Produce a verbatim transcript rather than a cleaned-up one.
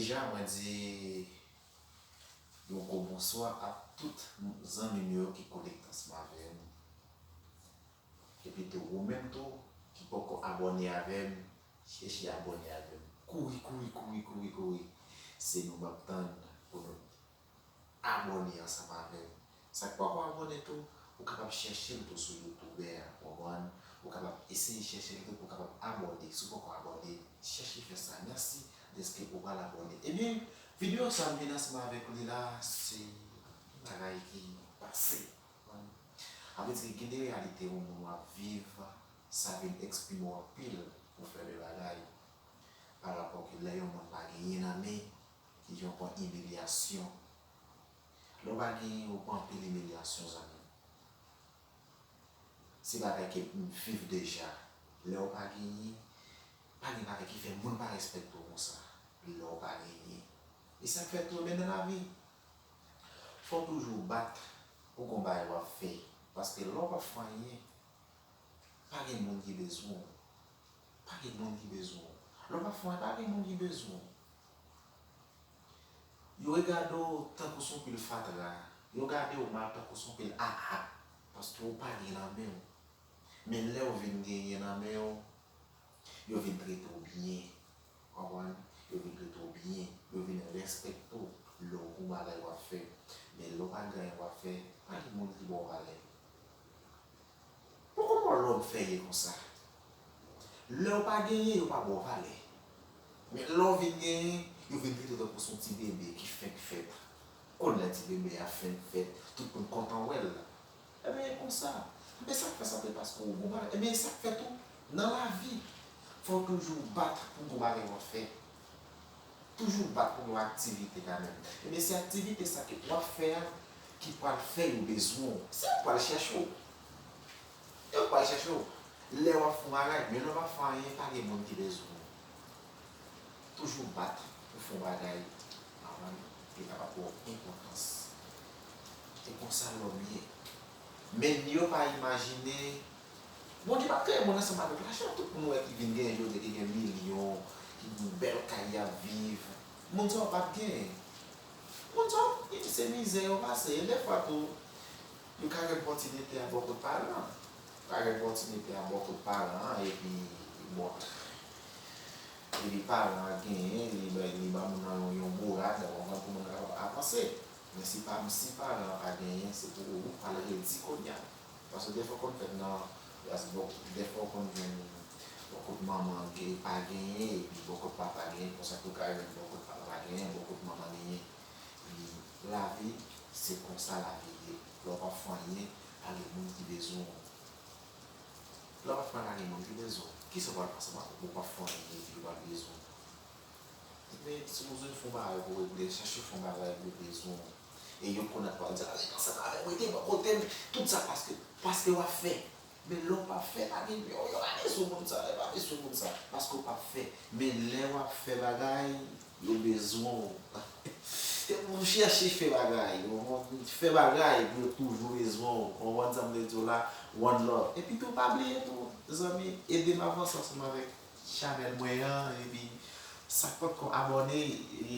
Deja, mwen di yon gwo bonswa a tout zanmi m yo ki konekte ansanm avè m. Epi tou, ou menm tou, ki poko abòne avè m, chèche abòne avè m. Kouri, kouri, kouri, kouri, kouri. Se nou m ap tann pou nou abòne ansanm avè m. Sa k poko abòne tou, ou kapab chèche l tou sou YouTube a, ou konprann? Ou kapab eseye chèche l tou pou w kapab abòne. Si w poko abòne, chèche fè sa. Mèsi dèske ou pral abòne. Ebyen, videyo sa m vin ansanm avèk li la, se bagay ki pase. Sa vle di gen de reyalite yon moun w ap viv, sa vin eksprime w anpil pou fè de bagay. Pa rapò ke lè yon moun pa genyen nan men, ki jan w pran imilyasyon. Lè w pa genyen, ou pran anpil imilyasyon, zanmi. Se bagay ke m viv deja. Lè w pa genyen, pa gen bagay ki fè moun pa respekte w konsa. Lè w pa genyen. E sa k fè tou, men nan lavi, fò w toujou bat pou gon bagay w ap fè. Paske lè w pa fè anyen, pa gen moun ki bezwen w. Pa gen moun ki bezwen w. Lè w pa fè anyen, pa gen moun ki bezwen w. Yo regade w tankou se yon pil fatra. Yo gade w mal tankou se yon pil aa. Paske w pa gen nan men w. Men lè w vin genyen nan men w, yo vin trete w byen. Konprann? Yo vin trete w byen. Yo vin respekte w lè w gon bagay w ap fè. Men lè w pa gen anyen w ap fè, pa gen moun ki ba w valè. Poko mò lòm fè ye konsa. Lè w pa genyen, yo pa ba w valè. Men lè w vin genyen, yo vin trete w tankou se yon ti bebe ki fenk fèt. Konn lè ti bebe a fenk fèt, tout moun kontan wè l. Ebyen, e konsa. Ebyen, sa k fè sa, se paske w gon bagay. Ebyen, sa k fè tou, nan lavi, fò w toujou bat pou gon bagay w ap fè. Toujou bat pou yon aktivite kanmenm. Ebyen, se aktivite sa ke w ap fè a ki pral fè yo bezwen w. Se yo k pral chèche w. Yo k pral chèche w. Lè w ap fè yon bagay, men lè w pa fè anyen, pa gen moun ki bezwen w. Toujou bat pou fè yon bagay, konprann, li kapab ba w enpòtans. E konsa lòm ye. Men yo pa imajine, Bondye pa t kreye moun ansanm avèk lajan. Tout moun ou wè ki vin genyen jodi a, ki gen milyon, ki gen bèl kay y ap viv, moun sa yo pa t genyen. Moun sa yo, se mizè yo pase. E defwa tou, yo ka gen opòtinite a bò kot paran. Yo ka gen opòtinite a bò kot paran an, epi, bon, epi paran an genyen, li bay, li ba moun nan yon, yon bourad, konprann, pou moun nan kapab avanse. Men si pa, si paran an pa genyen, se pou ou pral redi kounye a. Paske defwa konn fèt nan, paske bon, defwa konn jwenn bò kot manman gen, pa genyen, epi bò kot papa genyen, konsa tou ka jwenn bò kot papa pa genyen, bò kot manman genyen. Epi lavi, se konsa lavi ye. Lè w pa fè anyen, pa gen moun ki bezwen w. Lè w pa fè anyen, pa gen moun ki bezwen w. Kisa w pral fè ansanm avèk ou, ou pa fè anyen, epi yo pa bezwen w? Men, si w bezwen fè yon bagay pou regle, chache fè yon bagay pou yo bezwen w. E yo konn ak pa w di, "Ale ansanm avè m, rete bò kote m." Tout sa paske, paske w ap fè. Men lè w p ap fè, pa gen, yo, yo pa bezwen moun sa, yo pa bezwen moun sa. Paske w p ap fè. Men lè w ap fè bagay, yo bezwen w. Yo pou chèche fè bagay. Yo fè bagay pou yo toujou bezwen w. Ou konprann sa m vle di w la? One love. Epi tou, pa bliye tou, zanmi, ede m avanse ansanm avèk chanèl mwen an, epi sa k poko abòne,